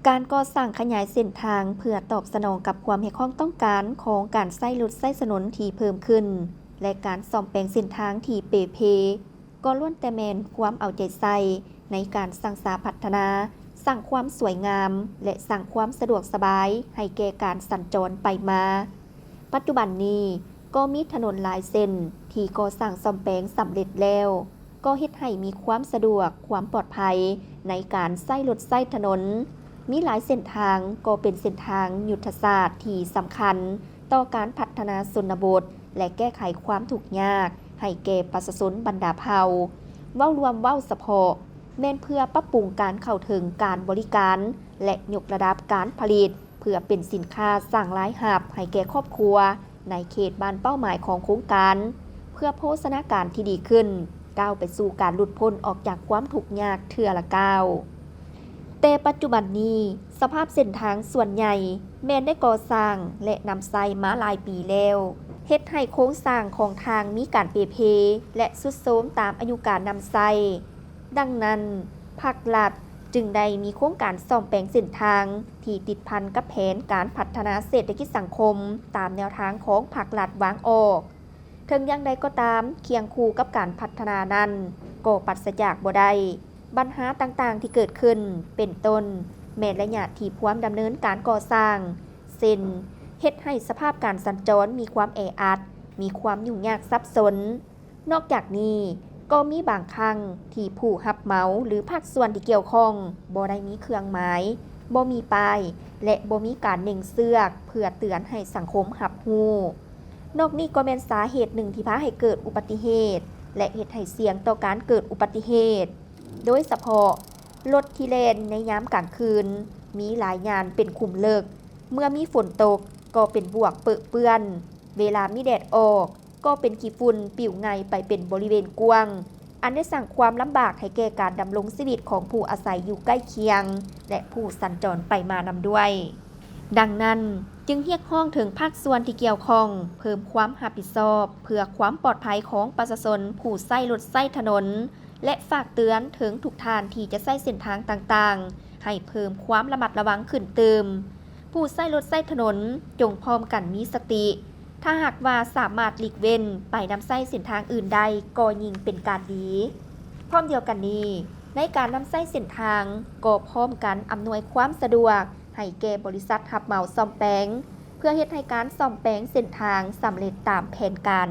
ການກໍ່ສ້າງຂະຫຍາຍເສັ້ນທາງເພື່ອຕອບສະໜອງກັບຄວາມຮຽກຮ້ອງຕ້ອງການຂອງການໃຊ້ລົດໃຊ້ຖະໜົນທີ່ເພີ່ມຂຶ້ນ ແລະ ການສ້ອມແປງເສັ້ນທາງທີ່ເປ່ເພ ກໍລ້ວນແຕ່ແມ່ນຄວາມເອົາໃຈໃສ່ໃນການສ້າງສາພັດທະນາ, ສ້າງຄວາມສວຍງາມ ແລະ ສ້າງຄວາມສະດວກສະບາຍໃຫ້ແກ່ການສັນຈອນໄປມາ. ປັດຈຸບັນນີ້ກໍມີຖະໜົນຫຼາຍເສັ້ນທີ່ກໍ່ສ້າງສ້ອມແປງສຳເລັດແລ້ວ, ກໍເຮັດໃຫ້ມີຄວາມສະດວກ, ຄວາມປອດໄພໃນການໃຊ້ລົດໃຊ້ຖະໜົນ. ມີຫຼາຍເສັ້ນທາງກໍເປັນເສັ້ນທາງຍຸດທະສາດທີ່ສຳຄັນຕໍ່ການພັດທະນາຊົນນະບົດ ແລະ ແກ້ໄຂຄວາມທຸກຍາກໃຫ້ແກ່ປະຊາຊົນບັນດາເຜົ່າ. ເວົ້າລວມ, ເວົ້າສະເພາະ ແມ່ນເພື່ອປັບປຸງການເຂົ້າເຖິງການບໍລິການ ແລະ ຍົກລະດັບການຜະລິດ ເພື່ອເປັນສິນຄ້າສ້າງລາຍຮັບໃຫ້ແກ່ຄອບຄົວໃນເຂດບ້ານເປົ້າໝາຍຂອງໂຄງການ, ເພື່ອໂພຊະນາການທີ່ດີຂຶ້ນ, ກ້າວໄປສູ່ການຫຼຸດພົ້ນອອກຈາກຄວາມທຸກຍາກເທື່ອລະກ້າວ. ແຕ່ປັດຈຸບັນນີ້ ສະພາບເສັ້ນທາງສ່ວນໃຫຍ່ແມ່ນໄດ້ກໍ່ສ້າງ ແລະ ນຳໃຊ້ມາຫຼາຍປີແລ້ວ, ເຮັດໃຫ້ໂຄງສ້າງຂອງທາງມີການເປ່ເພ ແລະ ຊຸດໂຊມຕາມອາຍຸການນຳໃຊ້. ດັ່ງນັ້ນ, ພັກລັດຈຶ່ງໄດ້ມີໂຄງການສ້ອມແປງເສັ້ນທາງທີ່ຕິດພັນກັບແຜນການພັດທະນາເສດຖະກິດສັງຄົມຕາມແນວທາງຂອງພັກລັດວາງອອກ. ເຖິງຢ່າງໃດກໍຕາມ, ຄຽງຄູ່ກັບການພັດທະນານັ້ນກໍປາສະຈາກບໍ່ໄດ້ບັນຫາຕ່າງໆທີ່ເກີດຂຶ້ນ, ເປັນຕົ້ນແມ່ນໄລຍະທີ່ພວມດຳເນີນການກໍ່ສ້າງ, ເຊັ່ນ ເຮັດໃຫ້ສະພາບການສັນຈອນມີຄວາມແອອັດ, ມີຄວາມຫຍຸ້ງຍາກສັບສົນ. ນອກຈາກນີ້, ກໍມີບາງຄັ້ງທີ່ຜູ້ຮັບເໝົາ ຫຼື ພາກສ່ວນທີ່ກ່ຽວຂ້ອງບໍ່ໄດ້ມີເຄື່ອງໝາຍ, ບໍ່ມີປ້າຍ ແລະ ບໍ່ມີການເໜັງເຊືອກເພື່ອເຕືອນໃຫ້ສັງຄົມຮັບຮູ້. ນອກນີ້ກໍແມ່ນສາເຫດໜຶ່ງທີ່ພາໃຫ້ເກີດອຸບັດຕິເຫດ ແລະ ເຮັດໃຫ້ສ່ຽງຕໍ່ການເກີດອຸບັດຕິເຫດ, ໂດຍສະເພາະລົດທີ່ແລ່ນໃນຍາມກາງຄືນ. ມີຫຼາຍຍ່ານເປັນຂຸມເລິກ, ເມື່ອມີຝົນຕົກກໍເປັນບວກເປິເປື້ອນ, ເວລາມີແດດອອກ ກໍເປັນຂີ້ຝຸ່ນປິວໄງ່ໄປເປັນບໍລິເວນກວ້າງ, ອັນໄດ້ສ້າງຄວາມລຳບາກໃຫ້ແກ່ການດຳລົງຊີວິດຂອງຜູ້ອາໄສຢູ່ໃກ້ຄຽງ ແລະ ຜູ້ສັນຈອນໄປມານຳດ້ວຍ. ດັ່ງນັ້ນ, ຈຶ່ງຮຽກຮ້ອງເຖິງພາກສ່ວນທີ່ກ່ຽວຂ້ອງເພີ່ມຄວາມຮັບຜິດຊອບເພື່ອຄວາມປອດໄພຂອງປະຊາຊົນຜູ້ໃຊ້ລົດໃຊ້ຖະໜົນ ແລະ ຝາກເຕືອນເຖິງທຸກທ່ານທີ່ຈະໃຊ້ເສັ້ນທາງຕ່າງໆ ໃຫ້ເພີ່ມຄວາມລະມັດລະວັງຂຶ້ນຕື່ມ. ຜູ້ໃຊ້ລົດໃຊ້ຖະໜົນຈົ່ງພ້ອມກັນມີສະຕິ, ຖ້າຫາກວ່າສາມາດຫຼີກເວັ້ນໄປນຳໃຊ້ເສັ້ນທາງອື່ນໄດ້ກໍຍິ່ງເປັນການດີ. ພ້ອມດຽວກັນນີ້, ໃນການນຳໃຊ້ເສັ້ນທາງກໍພ້ອມກັນອຳນວຍຄວາມສະດວກໃຫ້ແກ່ບໍລິສັດຮັບເໝົາສ້ອມແປງ, ເພື່ອເຮັດໃຫ້ການສ້ອມແປງເສັ້ນທາງສຳເລັດຕາມແຜນການ.